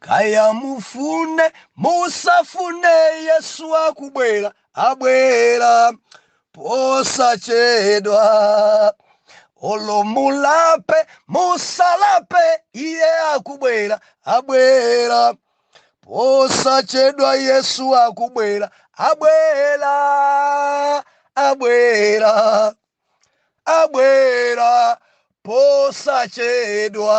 Kaya mufune musafune, Yesu akubwera, abwera posachedwa. Olo mulape musalape, iye akubwera, abwera posachedwa. Yesu akubwera, abwera, abwera, abwera posachedwa.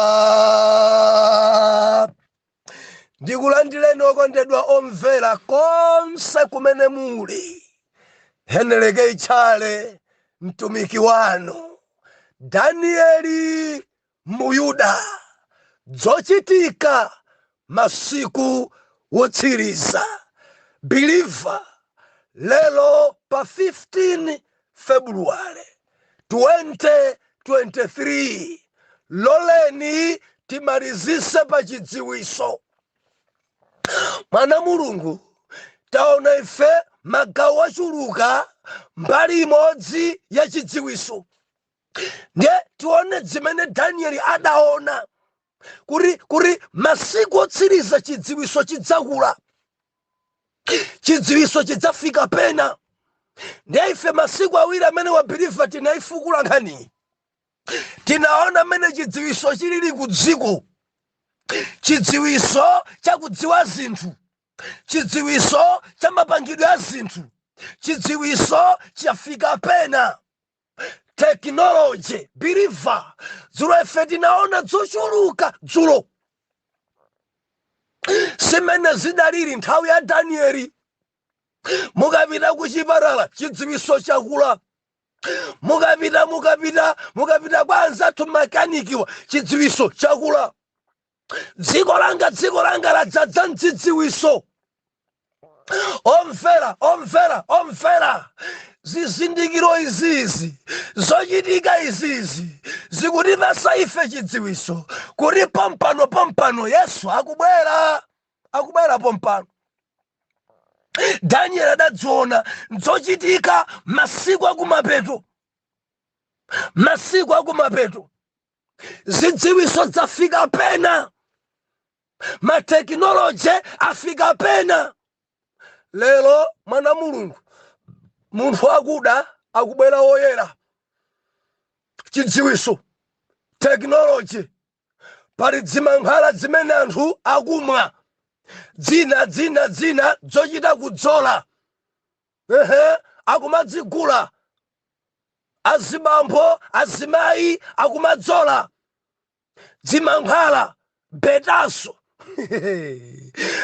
Ndikulandireni okondedwa omvera konse kumene muli. Heneleke Tchale, mtumiki wanu, Danieli Muyuda, zochitika masiku wotsiriza. Believer, lero pa 15 February 2023, loleni timalizise pa chidziwiso. Mwana Mulungu, taona ife magawo achuluka mbali imodzi ya chidziwiso. Ndiye tione zimene Danieli adaona kuti masiku otsiriza chidziwiso chidzakula, chidziwiso chidzafika pena. Ndiye ife masiku 2 amene wa believer tinaifukula nkhaniyi, tinaona mmene chidziwiso chilili ku dziko, chidziwiso chakudziwa zinthu, chidziwiso cha mapangidwe a zinthu. Chidziwiso chafika pena, technology. Believer, dzulo ife tinaona zochuluka dzulo, simene zidalili nthawi ya Danieli. Mukapita kuchipatala, chidziwiso chakula. Mukapita kwa anzathu makanikiwa, chidziwiso chakula. Dziko langa ladzadza mdzidziwiso. Omvera, omvera, omvera, zizindikiro izizi, zochitika izizi zikutipasa ife chidziwiso kuti pompano pompano Yesu akubwera, akubwera pompano. Daniel adadziona zochitika masiku akumapeto, masiku akumapeto. Zidziwiso zafika pena, ma technology afika pena. Lero, mwana Mulungu, munthu akuda akubwera woyera. Chidziwiso, technology. Pali dzimankhwala zimene anthu akumwa, dzina dzina dzina zochita kudzola, ehe, akumadzigula. Azibambo, azimayi akumadzola dzimankhwala betaso.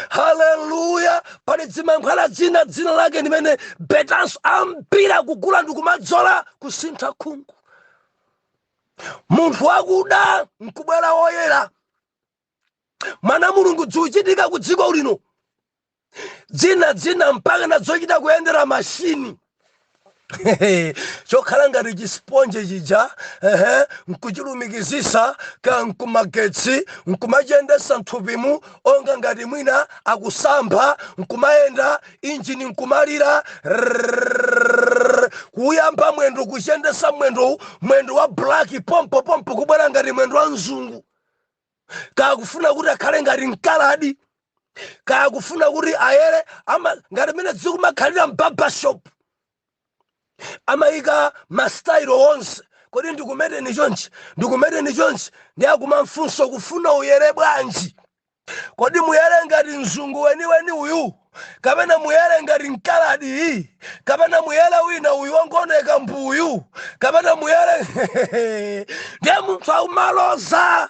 Haleluya! Pali dzimankhwala dzina, dzina lake ndimene betaso, ambiri akugula ndikumadzola kusintha khungu. Munthu wakuda nkubwera woyera. Mwana Mulungu, zikuchitika ku dziko lino, dzina dzina mpaka nadzochita kuyendera mashini, chokhala ngati chi sponge chija, ehe, nkuchilumikizisa ka nkumagetsi, nkumachiyendesa mthupimu onga ngati mwina akusamba, nkumayenda, injini nkumalira rrrr, kuyamba mwendo, kuchiyendesa mwendo, mwendo wa black, pompo pompo kubwera ngati mwendo wa mzungu. Kakufuna kuti akhale ngati mkaladi, kakufuna kuti ayere ama ngati mene zikumakhalira m barbershop, amayika ma style onse. Kodi ndikumeteni chonchi, ndikumeteni chonchi? Ndi akumamfunso, kufuna uyere bwanji? Kodi muyere ngati mzungu weniweni uyu, kapena muyere ngati mkaladi, kapena muyere wina uyu wangoneka mbuyu, kapena muyere? Ndiye munthu aumaloza,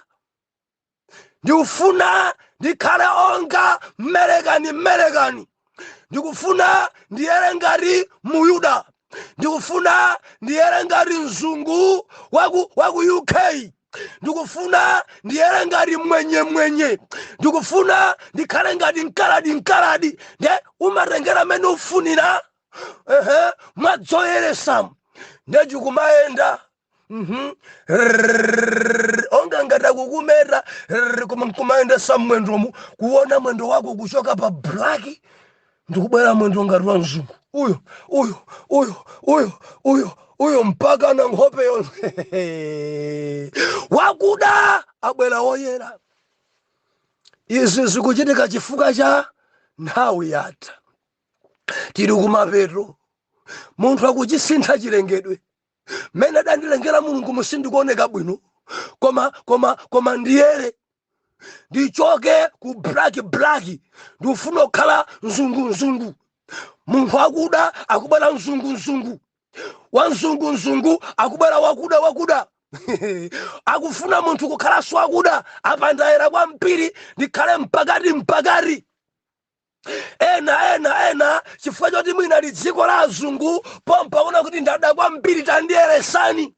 ndikufuna ndikhale onga mmerekani, mmerekani, ndikufuna ndiyere ngati Muyuda, ndikufuna ndiyere ngati mzungu waku UK, ndikufuna ndiyere ngati mwenye mwenye, ndikufuna ndikhale ngati mkaladi, mkaladi. Ndiye umatengera mmene ufunira, ehe, mwadzoyeresamu. Ndiye chikumayenda, Rrrr, onga ngati akukumeta rrrr, koma nkumayendesa mwendomu, kuona mwendo wako kuchoka pa black ndikubwera mwendo ngati wa mzungu uyo, uyo, uyo, uyo, uyo, uyo, mpaka na nkhope yonse. Wakuda abwera woyera. Izi zikuchitika chifukwa cha nthawi yatha, tili kumapeto. Munthu akuchisintha chilengedwe. Mmene adandilengera Mulungu musindikuoneka bwino, koma ndiyere, ndichoke ku black black, ndikufuna kukhala mzungumzungu. Munthu akuda akubwera mzungumzungu, wamzungumzungu akubwera wakuda wakuda. Akufuna munthu kukhalanso akuda. Apandayera kwambiri, ndikhale mpakati mpakati. Ena ena ena, chifukwa choti mwina li dziko la azungu pompa, kuona kuti ndada kwambiri, tandiyeresani.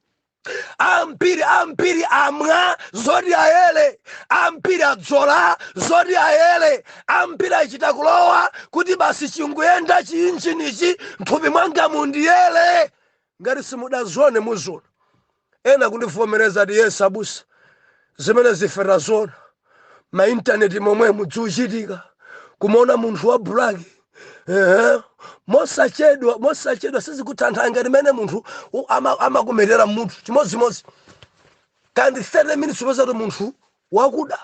Ambiri ambiri amwa zoti ayere, ambiri adzola zoti ayere, ambiri achita kulowa kuti basi chinguyenda chiinjinichi mthupi mwanga mundiyere. Ngati simudazione, muziona. Ena kundivomereza ati, "Yes abusa, zimene zife taziona maintaneti momwe mudziuchitika kumaona munthu wa black." Ehe, mosachedwa mosachedwa sizikutantha ngati mene munthu amakumetera munthu chimodzimodzi, kandi 30 minutes upeza kuti munthu wakuda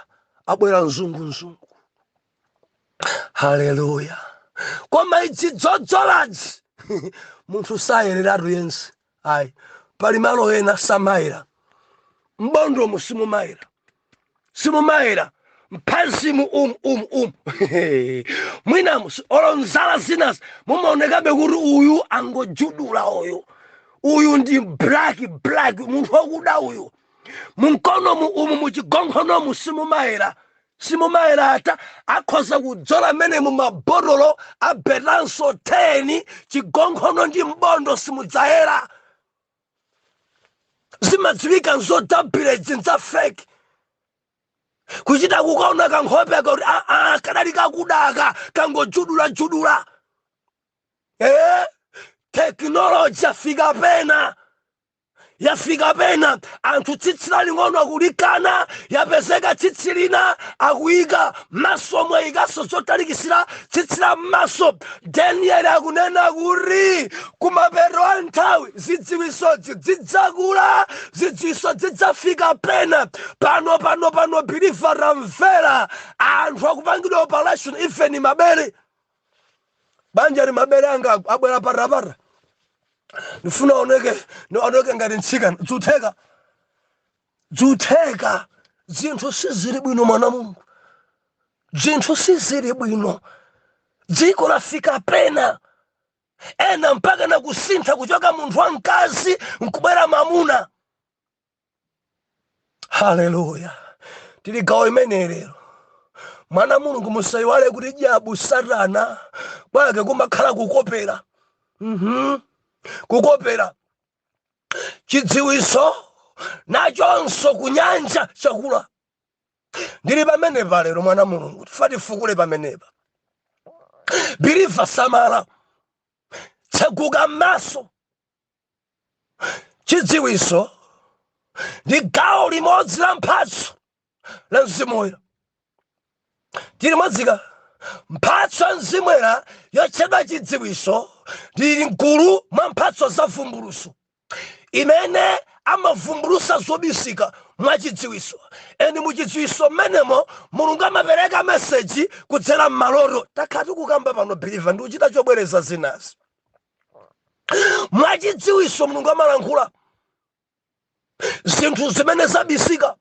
abwera mzungumzungu. Haleluya! Koma idzi dzodzolazi, munthu sayereratu yense ayi. Pali malo ena samayera. Mbondomu simumayera, simumayera. Mphazimu umu umu umu mwinamu olo nzala zinazi mumaonekabe kuti uyu angojudula, uyu uyu ndi black black, munthu wakuda uyu. Munkonomu umu, muchigonkhonomu simumayera, simumayera. Ata akhoza kudzola mmene mumabotolo a Betanzol 10, chigonkhono ndi mbondo simudzayera. Zimadziwika nzodabwira idzi, nza fake. Kuchita kukaona kankhope kuti aa, kadali kakudaka, kangojudula-judula. Technology yafika pena, yafika pena. Anthu tsitsi laling'ono akulikana, yapezeka tsitsi lina akuyika maso omwe ikaso zotalikisira tsitsi la maso. Daniel akunena kuti kumapeto a nthawi zidziwisodzi zidzakula, zidziwiso zidzafika pena. Pano pano pano, believer, ramvera, anthu akupangidwa operation even mabere. Banja li mabere anga abwera patapata, ndifuna oneke oneke ngati mtsikana. Dzutheka, dzutheka. Zinthu sizili bwino, mwana Mulungu, zinthu sizili bwino. Dziko lafika pena, ena mpaka na kusintha kuchoka munthu wamkazi nkubwera mamuna. Haleluya! Tili gawo imene lero, mwana Mulungu. Musayiwale kuti jabu satana kwake kumakhala kukopera. Kukopera chidziwiso nachonso kunyanja chakula. Ndili pamenepa lero, mwana Mulungu, tifa tifukule pamenepa. Believer, samala, tseguka m'maso. Chidziwiso ndi gawo limodzi la mphatso la Mzimu Woyera. Tili modzika. Mphatso ya Mzimu Woyera yotchedwa chidziwiso ndili mgulu mwa mphatso za vumbuluso, imene amavumbulusa zobisika mwa chidziwiso. Eni muchidziwiso mmenemo Mulungu amapereka message kudzera m'maloto. Takhala tikukamba pano, believer, ndi kuchita chobwereza zinazi. Mwachidziwiso Mulungu amalankhula zinthu zimene zabisika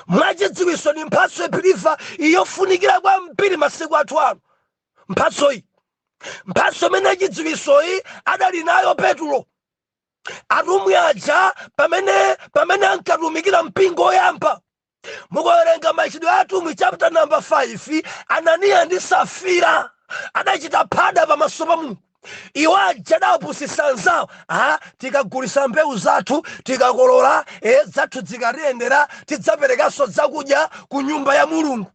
mwachidziwiso. Ni mphatso, believer, iyofunikira kwambiri masiku athu ano. Mphatsoyi, mphatso imene chidziwisoyi adali nayo Petulo, atumwi aja pamene ankatumikira mpingo woyamba. Mukawerenga Machitidwe a Atumwi chapter number 5, Ananiya ndi Safira adachita phada pamaso pa Mulungu. Iwo aja adapusisa anzawo: "A, tikagulisa mbewu zathu, tikakolola, zathu zikatiyendera, tidzaperekanso zakudya ku nyumba ya Mulungu."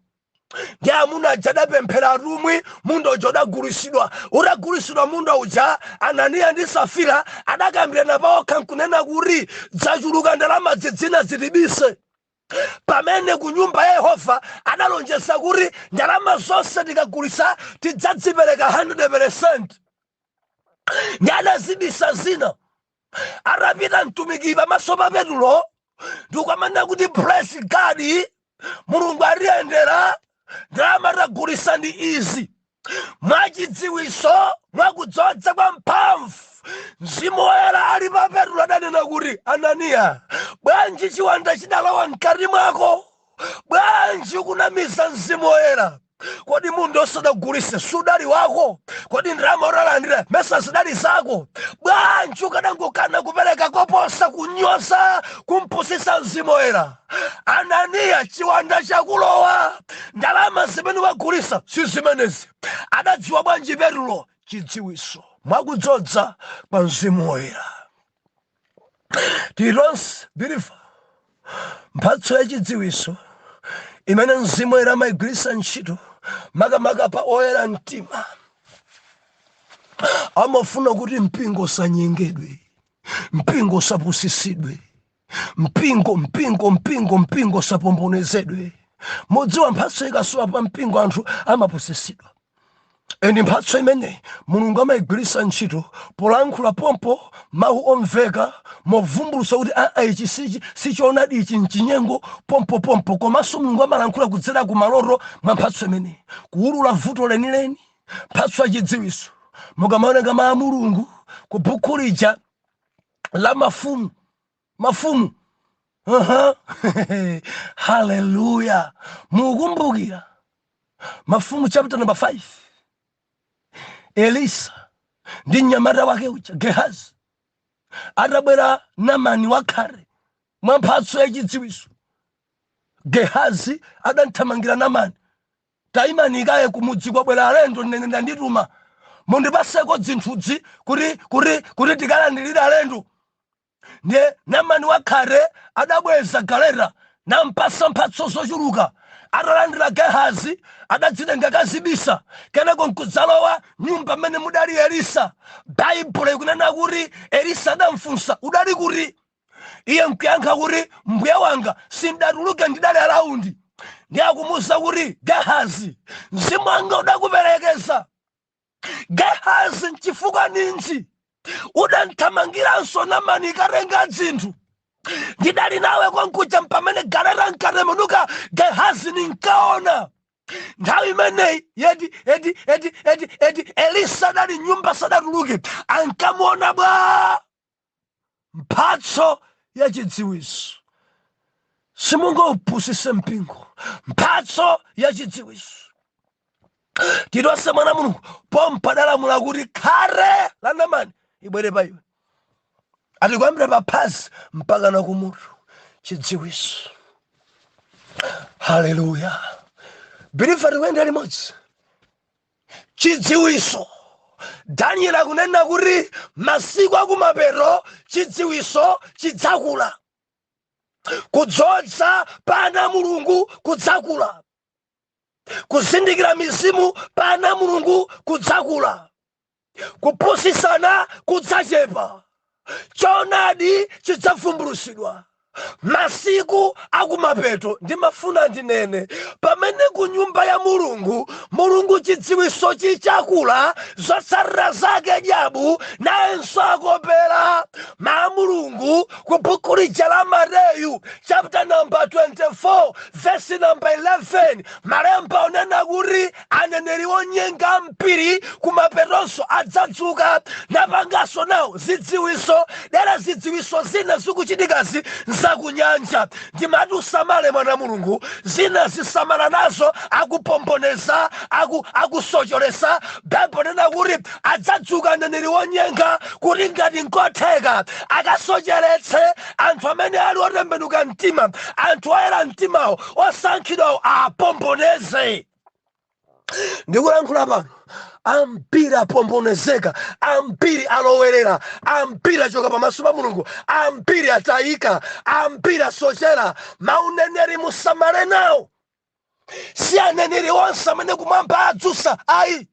Ndi amuna aja adapemphera atumwi, munda uja udagulisidwa. Utagulisidwa munda uja, Ananiya ndi Safira adakambirana paokha nkunena kuti dzachuluka ndalama, zidzina zitibise, pamene ku nyumba ya Yehova adalonjeza kuti ndalama zonse tikagulisa tidzadzipereka 100. Ndi adazibisa zina. Atapita mtumiki pamaso pa Petulo ndikukamanena kuti, "Bless God, Mulungu atiyendera." Ndalama tagulisa ndi izi. Mwachidziwiso, mwakudzodza kwa mphamvu, Mzimu Woyera ali pa Petro adanena kuti, "Ananiya, bwanji chiwanda chidalowa mkati mwako? Bwanji ukunamiza Mzimu Woyera? Kodi munda usadagulise sudali wako? Kodi ndalama utalandira mesa zidali zako? Bwanji ukadangokana kupereka koposa kunyoza, kumpusisa Mzimu Woyera? Ananiya, chiwanda chakulowa. Ndalama zimene wagulisa si zimenezi." Adadziwa bwanji Petro? Chidziwiso mwakudzodza kwa Mzimu Woyera. Tilonse believer, mphatso ya chidziwiso imene Mzimu Woyera amayigwiritsa ntchito makamaka pa oyera mtima, amafuna kuti mpingo usanyengedwe, mpingo usapusisidwe, mpingo mpingo mpingo mpingo usapombonezedwe. Mudziwa, mphatso ikasowa pa mpingo, anthu amapusisidwa. And mphatso imene Mulungu amayigwiritsa ntchito polankhula pompo mawu omveka, movumbulutsa kuti aa, ichi sichoonadi, ichi mchinyengo, pompopompo. Komanso Mulungu amalankhula kudzera ku maloto mwa mphatso imeneyi, kuwulula vuto lenileni. Mphatso yachidziwiso, mukamaoneka mawu a Mulungu ku buku lija la Mafumu, Mafumu. Haleluya! Mukumbukira Mafumu chapter number 5, Elisa ndi mnyamata wake uja Gehazi, atabwera Namani wakhate, mwa mphatso yachidziwiso Gehazi adamthamangira Namani, "Tayimani kaye, kumudzi kwabwera alendo, nene ndandituma, mundipaseko zinthuzi kuti tikalandirire alendo." Ndiye Namani wakhate adabweza galeta nampasa mphatso zochuluka. Atalandira Gehazi, adadzitenga kazibisa, kenako nkudzalowa nyumba mmene mudali Elisa. Baibulo ikunena kuti Elisa adamfunsa, "Udali kuti?" Iye nkuyankha kuti, "Mbuye wanga, sindatuluke, ndidali around." Ndiye akumuwuza kuti, "Gehazi, mzimu wanga udakuperekeza. Gehazi, nchifukwa ninji udanthamangiranso Namani katenga dzinthu? Ndidali nawe konkuja, mpamene galeta nkatembenuka Gehazi ninkaona." Nthawi imeneyi yeti eti eti eti eti Elisa adali nyumba, sadatuluke. Ankamuona bwa? Mphatso ya chidziwiso, simungaupusise mpingo. Mphatso ya chidziwiso, tidonse mwana Mulungu pompa adalamula kuti khate la Namani ibwere pa iwe, atikuyambira pa phazi mpaka na kumutu. Chidziwiso. Haleluya! Believer, tikuyenda limodzi. Chidziwiso, Daniel akunena kuti masiku akumapeto chidziwiso chidzakula, kudzodza pana Mulungu kudzakula, kuzindikira mizimu pana Mulungu kudzakula, kupusisana kudzachepa, choonadi chidzavumbulutsidwa masiku akumapeto. Ndimafuna ndinene, pamene ku nyumba ya Mulungu Mulungu chidziwiso chichakula, zotsatira zake dyabu nayenso akopera. Ma Mulungu ku buku lija la Mateyu chapter number 24 verse number 11, malemba onena kuti aneneri onyenga ambiri kumapetonso adzadzuka napanganso nawo zidziwiso. Dera zidziwiso zina zikuchitikazi nzakunyanja. Ndimati usamale, mwana Mulungu, zina zisamala nazo, akupomboneza, akusocholesa. Baibulo nena kuti adzadzuka aneneri onyenga kuti ngati nkotheka akasocheretse anthu amene ali otembenuka mtima, anthu oyera mtimawo, osankhidwawo, apomboneze. Ndikulankhula pano, ambiri apombonezeka, ambiri alowerera, ambiri achoka pamaso pa Mulungu, ambiri atayika, ambiri asochera. Mauneneri musamale nawo. Si aneneri onse amene kumwamba adzusa, ayi.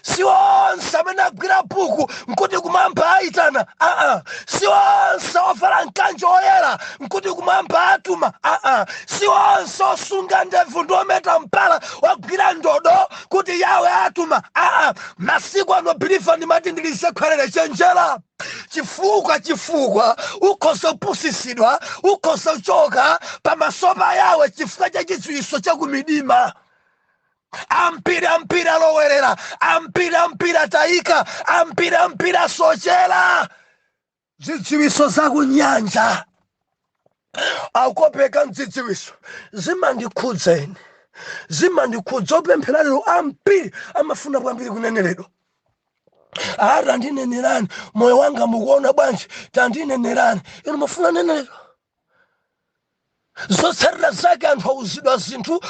Si onse amene agwira buku nkuti kumwamba ayitana, aa. Si onse ovala mkanjo oyera nkuti kumwamba atuma, aa. Si onse osunga ndevu ndi ometa mpala, wagwira ndodo kuti Yawe atuma, aa. Masiku ano, believer, ndimati ndilize khwerere, chenjera, chifukwa ukhoza kupusisidwa, ukhoza kuchoka pamaso pa Yawe chifukwa cha chidziwiso chakumidima. Ambiri ambiri alowerera, ambiri ambiri atayika, ambiri ambiri asochera. Zidziwiso zakunyanja, akopeka mdzidziwiso, zimandikhudza ine, zimandikhudza. Opemphera lero ambiri amafuna kwambiri kuneneredwa. "Ah, tandinenerani, moyo wanga mukuona bwanji? Tandinenerani." Inu mufuna neneredwa? Zotsatira zake anthu auzidwa zinthu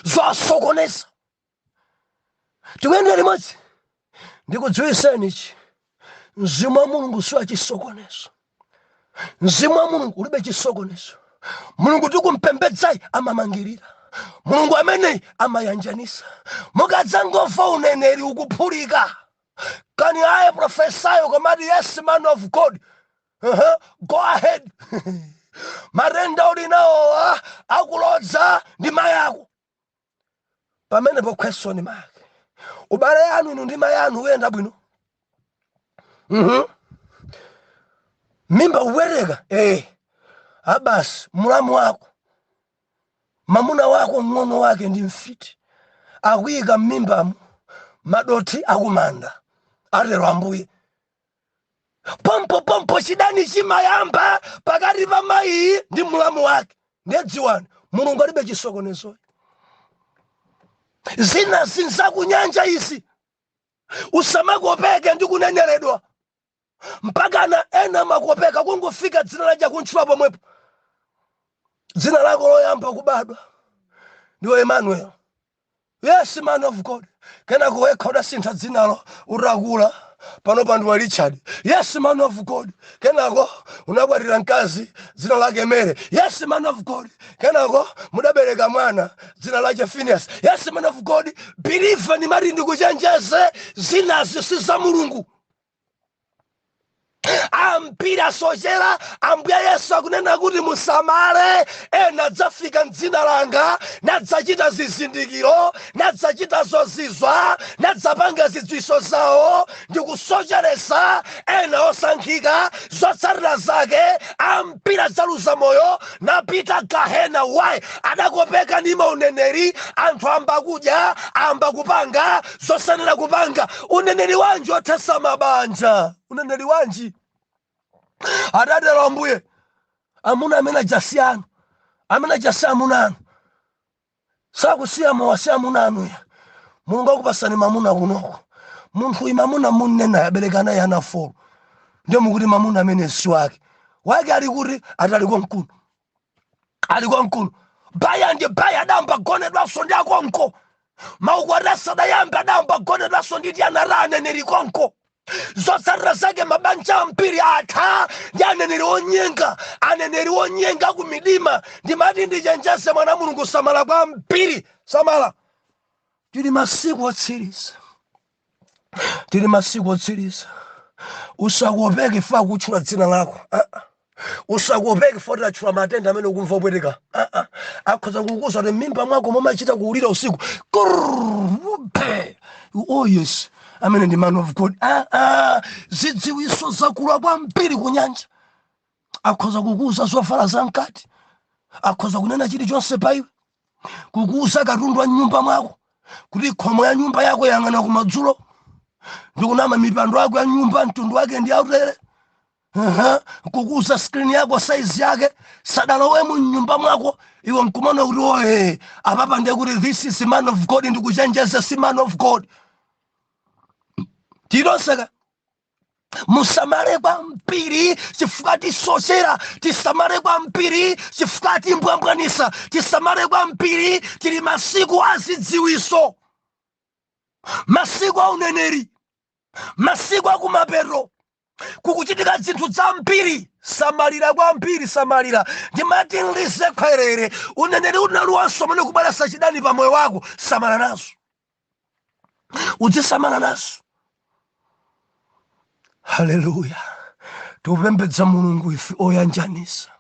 zowasokoneza. Tikuyendera limodzi. Ndikudziwiseni ichi: mzimu wa Mulungu si wachisokonezo. Mzimu wa Mulungu ulibe chisokonezo. Mulungu tikumpembedzayi amamangirira, Mulungu ameneyi amayanjanisa. Mukadzangomva uneneri ukuphulika, "Can I prophesy?" Komati, "Yes, man of God." Go ahead. Matenda uli nawowa akulodza ndi mayi ako. Pamenepo question mark. Ubale yanu inu ndi mayi anu uyenda bwino? Mimba uwereka? Eh, abasi mulamu wako, mamuna wako, ng'ono wake ndi mfiti, akuyika m'mimbamo madothi akumanda, atero Ambuye. Pompo pompo chidani chimayamba pakati pa mayi ndi mulamu wake. Ndiye dziwani, Mulungu alibe chisokonezo. Zina zinzakunyanja izi. Usamakopeke ndi kuneneredwa. Mpakana ena makopeka kungofika dzina laja kuntchula pomwepo. "Dzina lako loyamba kubadwa ndiwe Emmanuel." "Yes, man of God." Kenako wekha udasintha dzinalo utakula, pano ndiwe Richard. "Yes, man of God." Kenako unakwatira mkazi dzina lake Mary. "Yes, man of God." Kenako mudabereka mwana dzina lake Phineas. "Yes, man of God." Believer, nimati ndikuchenjeze, zinazi si za Mulungu. Ambiri asochera. Ambuye Yesu akunena kuti musamale, ena adzafika mdzina langa, nadzachita zizindikiro, nadzachita zozizwa, nadzapanga zidziwiso zawo ndi kusocheresa ena osankhika. Zotsatira zake ambiri adzaluza moyo napita gahena. Why? Adakopeka ndi mauneneri. Anthu amba kudya, amba kupanga zosanena kupanga. Uneneri wanji othesa mabanja? Uneneri wanji? Adatero Ambuye. Amuna amene ajasi anu, amene ajasi amuna anu, sakusiya mowa, si amuna anu ya. Mulungu akupasani mamuna kunoko. Munthu uyu mamuna munena abereka naye ana 4, ndiye mukuti mamuna amene si wake. Wake ali kuti? Ataliko mkuno, aliko mkuno. Baya ndi baya, adamba gonedwanso ndi akonko. Maukwati asadayambe adamba gonedwanso ndi anara aneneri konko. Zotsatira zake mabanja ambiri atha ndi aneneri onyenga, aneneri onyenga ku midima. Ndimati ndichenjeze mwana Mulungu, samala kwambiri, samala. Tili masiku otsiriza, tili masiku otsiriza. Usakopeke fa kutchula dzina lako. Ah, ah. Usakopeke foti atchula matenda amene ukumva opweteka. Ah, ah. Akhoza kukuza kuti mimba mwako mumachita kuulira usiku. Kurr, "Oh yes, amene ndi man of God." Ah, ah. Zidziwiso zakula kwambiri kunyanja. Akhoza kukuza zovala zamkati, akhoza kunena chilichonse pa iwe, kukuza katundu wa nyumba mwako, kuti khomo ya nyumba yako yang'ana kumadzulo, ndikunama, mipando yako ya nyumba mtundu wake ndi autere. Kukuza screen yako size yake, sadalowemo mnyumba mwako. Iwe nkumana kuti, "Oye, apapa ndiye kuti this is man of God." Ndikuchenjeza, si man of God. Tilonseka musamale kwambiri chifukwa tisochera. Tisamale kwambiri chifukwa timbwambwanisa. Tisamale kwambiri, tili masiku azidziwiso, masiku a uneneri, masiku akumapeto, kukuchitika zinthu zambiri. Samalira kwambiri, samalira. Ndimati nlize khwerere, uneneri unaluwanso mene kubweresa chidani pa moyo wako. Samala nazo, uzisamala nazo. Haleluya! Tikupembedza Mulungu ife oyanjanisa,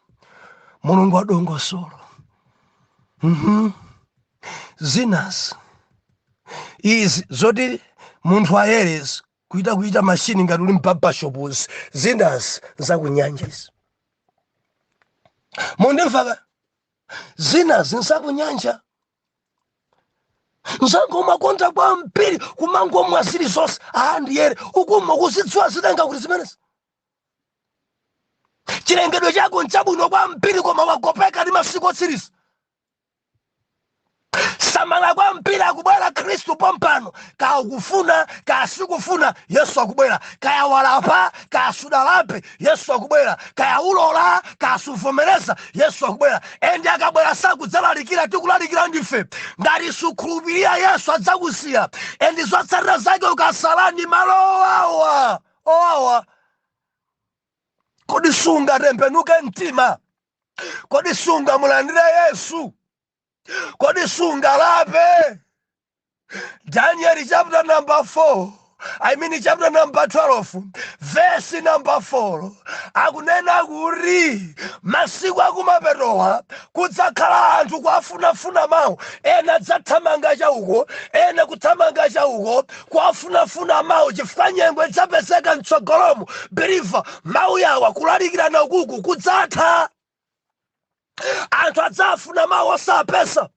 Mulungu adongosolo. Zinazi izi zoti munthu ayerezi kuita mashini ngati uli m'barbershop, zinazi nzakunyanja izi. Mundimvaka? Zinazi nzakunyanja. Mzanga, umakonda kwambiri kumangomwa zilizonse. Ah, ndiyere ukumwa kuzidziwa zitenga kuti zimenezi. Chilengedwe chako nchabwino kwambiri, koma wagopeka ndi masiku otsiriza. Samala kwambiri, akubwera Khristu pompano. Kaya ukufuna, kaya sikufuna, Yesu akubwera. Kaya walapa, kaya sudalape, Yesu akubwera. Kaya ulola, kaya suvomereza, Yesu akubwera. And akabwera sakudzalalikira, tikulalikira ndife. Ngati sukhulupirira Yesu, adzakusiya, and zotsatira zake ukasala ndi malo owawa owawa. Kodi sungatembenuke mtima? Kodi sungamulandire Yesu? Kodi sungalape? Daniel chapter number 4, I mean chapter number 12 verse number 4 akunena kuti masiku akumapetowa kudzakhala anthu kuafunafuna mawu. Ena adzathamanga chauko, ena kuthamanga chauko, kuafunafuna mawu, chifukwa nyengo idzapezeka mtsogolomo, believer, mawu yawa kulalikirana ukuku kudzatha. Anthu adzafuna mawu osapeza.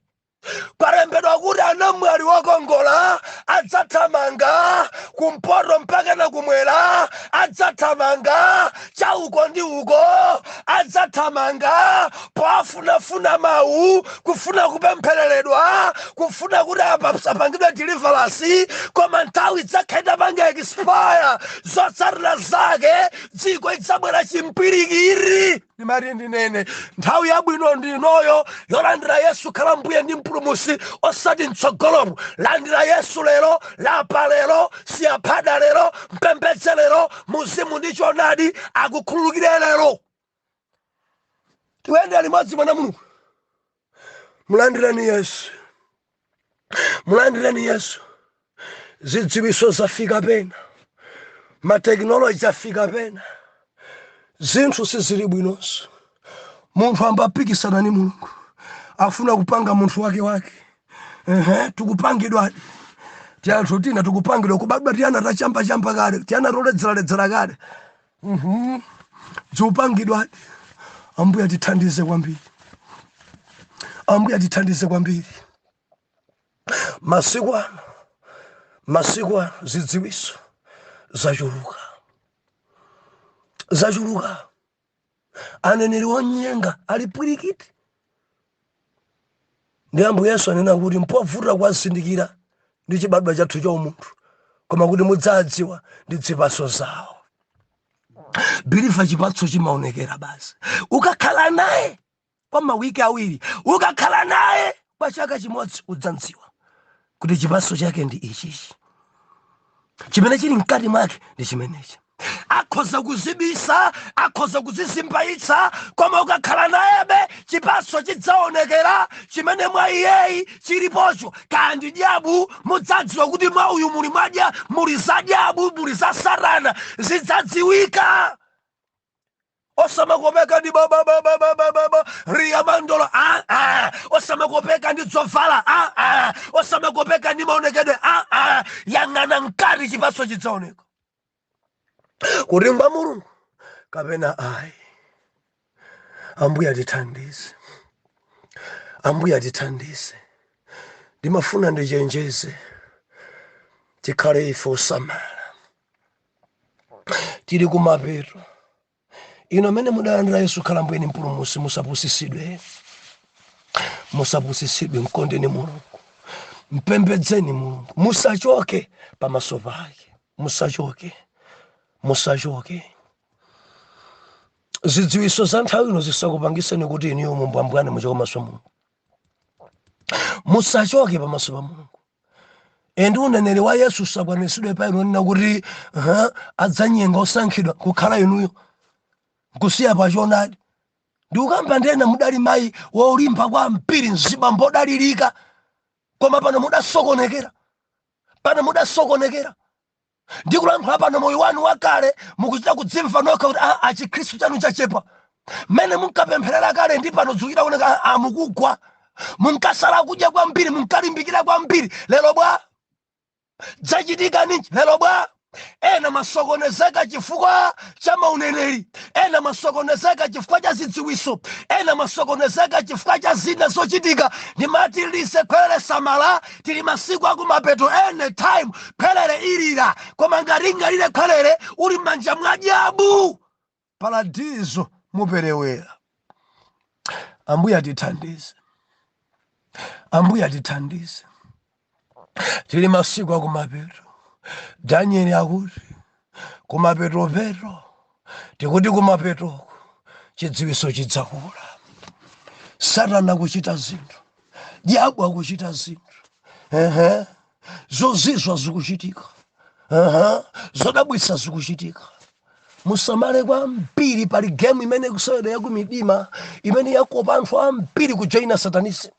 Kwalembedwa kuti anamwali wokongola adzathamanga kumpoto mpaka na kumwera, adzathamanga chauko ndi uko, adzathamanga poafunafuna mawu, kufuna kupemphereredwa, kufuna kuti apangidwe deliverance, koma nthawi idzakhala itapanga expire. Zotsatira zake dziko idzabwera chimpwirikiti. Ndimati ndinene, nthawi yabwino ndinoyo yolandira Yesu khala mbuye ndi mpulumutsi, osati mtsogolomo. Landira Yesu lero, lapa lero, siyaphada lero, mpembedze lero muzimu ndi choonadi, akukhululukire lero. Tiyende limodzi, mwana Mulungu. Mulandireni Yesu, mulandireni Yesu. Zidziwiso zafika pena, ma technology afika pena, zinthu sizili bwinonso. Munthu ambapikisana ni Mulungu, afuna kupanga munthu wake wake. Ehe, tikupangidwadi tianthu tina, tikupangidwa kubadwa tiyana tachambachamba kale, tiyana toledzeraledzera kale. Zikupangidwadi. Ambuye atithandize kwambiri, Ambuye atithandize kwambiri. Masiku ano, masiku ano zidziwiso zachuluka, zachuluka. Aneneri onyenga ali pwirikiti. Ndi Ambuye Yesu anena kuti mpovuta kuwazindikira ndi chibadwa chathu cha umunthu, koma kuti mudzadziwa ndi zipatso zawo. Believer, chipatso chimaonekera basi. Ukakhala naye kwa mawiki 2, ukakhala naye kwa chaka chimodzi, udzadziwa kuti chipatso chake ndi ichichi, chimene chili mkati mwake ndi chimenechi. Akhoza kuzibisa, akhoza kuzizimbayitsa, koma ukakhala nayebe chipatso chidzaonekera chimene mwa iyeyi chilipocho. Kandi dyabu, mudzadziwa kuti mwa uyu muli mwadya, muli za dyabu, muli za Satana, zidzadziwika. Osamakopeka ndi babababababa riyamandolo, ah, ah. Osamakopeka ndi dzovala, ah, ah. Osamakopeka ndi maonekedwe, ah, ah. Yang'ana mkati, chipatso chidzaoneka kuti ngwa Mulungu kapena ayi. Ambuye atithandize, Ambuye atithandize. Ndimafuna ndichenjeze, tikhale ife osamala, tili kumapeto. Ino amene mudalandira Yesu khala mbuye ndi mpulumutsi, musapusisidwe, musapusisidwe. Mkondeni Mulungu, mpembedzeni Mulungu, musachoke pamaso pake, musachoke, musachoke. Zidziwiso za nthawi ino zisakupangiseni kuti iniyo mumbwambwane, muchoke pamaso pa Mulungu. Musachoke pamaso pa Mulungu. And uneneri wa Yesu usakwanisidwe pa inu, onena kuti adzanyenga osankhidwa, kukhala inuyo nkusiya pachonadi. Ndikukamba ndena mudali mayi wolimba kwambiri, mzibambo odalirika, koma pano mudasokonekera, pano mudasokonekera. Ndikulankhula pano, moyo wanu wakale mukuchita kudzimva nokha kuti achikhristu chanu chachepa. Mmene munkapempherera kale ndi pano zikuchita kuoneka. Mukugwa. Munkasala kudya kwambiri, munkalimbikira kwambiri, lero bwa? Dzachitika ninji lero bwa? Ena masokonezeka chifukwa cha mauneneri, ena masokonezeka chifukwa cha zidziwiso, ena masokonezeka chifukwa cha zina zochitika. Ndimati lise khwerere, samala, tili masiku akumapeto. Any time khwerere ilira, koma ngati ingalire khwerere uli m'manja mwa dyabu, paradizo muperewera. Ambuye atithandize, Ambuye atithandize. Tili masiku akumapeto. Danieli akuti kumapetopeto, tikuti kumapetoko chidziwiso chidzakula. Satana akuchita zinthu, diabu akuchita zinthu, ehe, zozizwa zikuchitika, ehe, zodabwitsa zikuchitika. Musamale kwambiri. Pali game imene ikusewedwa yakumidima imene yakopa anthu ambiri kujoyina satanism,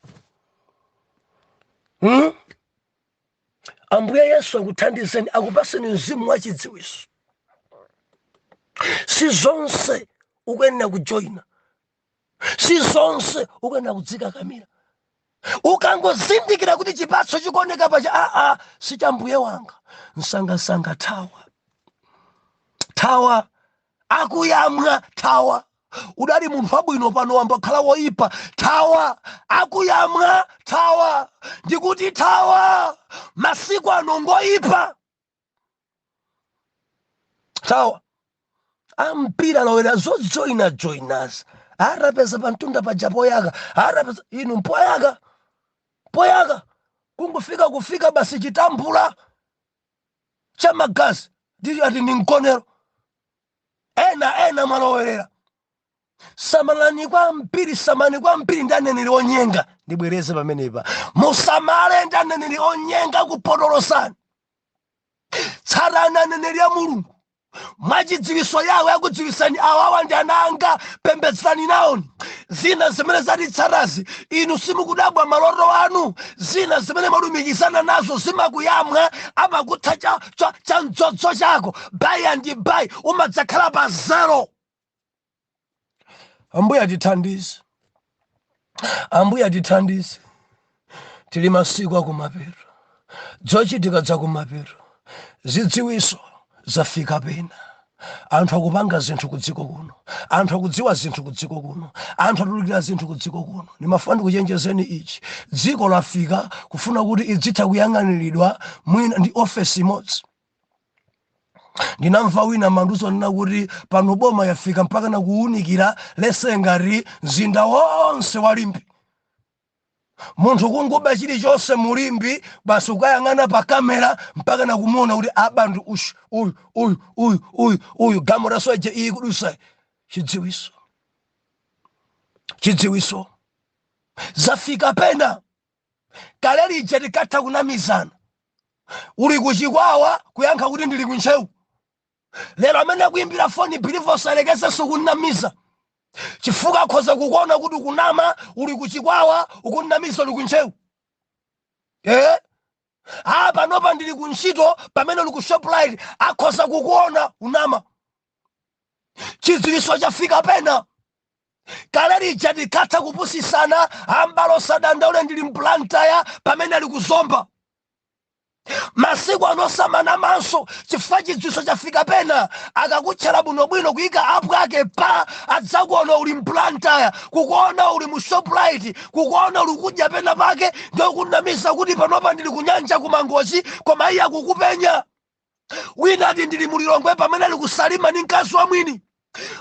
Ambuye Yesu akuthandizeni, akupaseni mzimu wa chidziwiso. Si zonse ukuyenera kujoyina, si zonse ukuyenera kudzikakamira. Ukangozindikira kuti chipatso chikuoneka pacha, aa, si cha Mbuye wanga, msangasanga thawa, thawa. Akuyamwa, thawa. Udali munthu wabwino, pano wambakhala woyipa, thawa. Akuyamwa, thawa. Ndikuti thawa, masiku ano ngoyipa, thawa. Ambiri alowera zojoyina joinas, arapeza pamtunda paja poyaka, arapeza inu mpoyaka, poyaka kungofika kufika basi chitambula cha magazi, ndili ati ndi mkonero. Ena ena mwalowerera. Samalani kwambiri, samalani kwambiri ndi aneneri onyenga. Ndibwereze pamenepa, musamale ndi aneneri onyenga kupotolosani. Tsatani aneneri a Mulungu mwachidziwiso yawo, yakudziwisani awawa ndi ana anga, pembedzani nawoni. Zina zimene zatitsatazi, inu simukudabwa maloto anu, zina zimene mwalumikizana nazo zimakuyamwa, amakutha cha mdzodzo chako. By and by umadzakhala pa zero. Ambuye atithandize, Ambuye atithandize. Tili masiku akumapeto, zochitika zakumapeto, zidziwiso zafika pena. Anthu akupanga zinthu ku dziko kuno, anthu akudziwa zinthu ku dziko kuno, anthu atulukira zinthu ku dziko kuno. Ndimafuna ndikuchenjezeni ichi: dziko lafika kufuna kuti idzitha kuyang'aniridwa mwina ndi ofesi imodzi. Ndinamva wina manduzo nena kuti pano boma yafika mpaka nakuwunikira lese ngati mzinda wonse wa Limbe. Munthu kunguba chilichonse mulimbi, basi ukayang'ana pa kamera mpaka nakumuona kuti abandu ushu, uyu, uyu, uyu, uyu, uyu, gamorasoje iyi kudusa. Chidziwiso, chidziwiso zafika pena. Kale lija tikatha kunamizana, uli kuchikwawa kuyankha kuti ndili kuntcheu. Lero amene akuimbira foni, believer, usalekezenso kunamiza, chifukwa akhoza kukuona kuti ukunama. Uli kuchikwawa, ukunamiza uli kuntcheu. Ah, panopa ndili kuntchito, pamene uli ku Shoprite. Akhoza kukuona unama. Chidziwiso chafika pena. Kale lija tikatha kupusisana, ambalo sadandaule, ndili mBlantyre, pamene ali kuzomba. Masiku ano samanamanso, chifukwa chidziwiso chafika pena. Akakutchera bwinobwino kuyika apu ake pa, adzakuona uli mBlantyre, kukuona uli mu Shoprite, kukuona uli kudya pena pake, ndiokunamiza kuti panopa ndili kunyanja kumangochi, koma iye akukupenya. Wina ati ndili mulilongwe, pamene ali kusalima ndi mkazi wa mwini.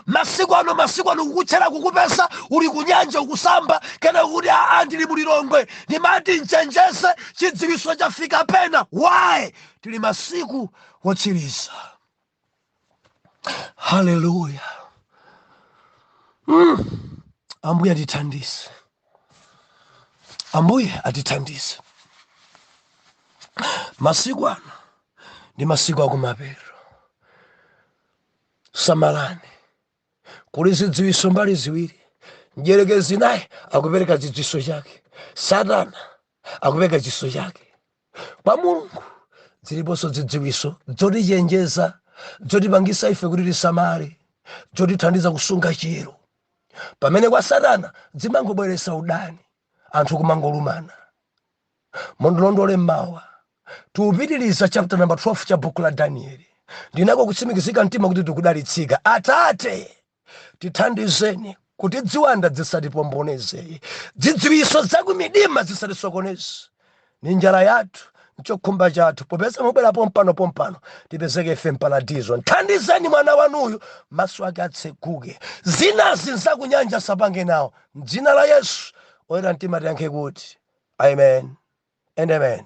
Masiku ano, masiku ano kukutchera, kukupesa uli kunyanja ukusamba, kena kuti aa, ndili mulilongwe. Ndimati mchenjese, chidziwiso chafika pena. Why? Tili masiku wotsiriza. Haleluya! Ambuye atithandize, Ambuye atithandize. Masiku ano ndi masiku akumapeto, samalani. Kuli zidziwiso mbali ziwiri. Mdierekezi naye akupereka chidziwiso chake, Satana akupereka chidziwiso chake. Kwa Mulungu ziliponso zidziwiso zotichenjeza, zotipangisa ife kuti tisamale, zotithandiza kusunga chiyero, pamene kwa Satana zimangobweretsa udani, anthu kumangolumana. Mundilondole, mmawa tiupitiriza chapter number 12 cha buku la Danieli. Ndinako kutsimikizika mtima kuti tikudalitsika. Atate, tithandizeni kuti ziwanda zisatipomboneze, zidziwiso zakumidima zisatisokoneze. Ni njala yathu, nchokhumba chathu, popeza mubwera pompano pompano, tipezeke ife mparadizo. Nthandizeni mwana wanuyu, maso ake atseguke, zinazi nzakunyanja sapange nawo. Mdzina la Yesu, oyera mtima tiyankhe kuti amen and amen.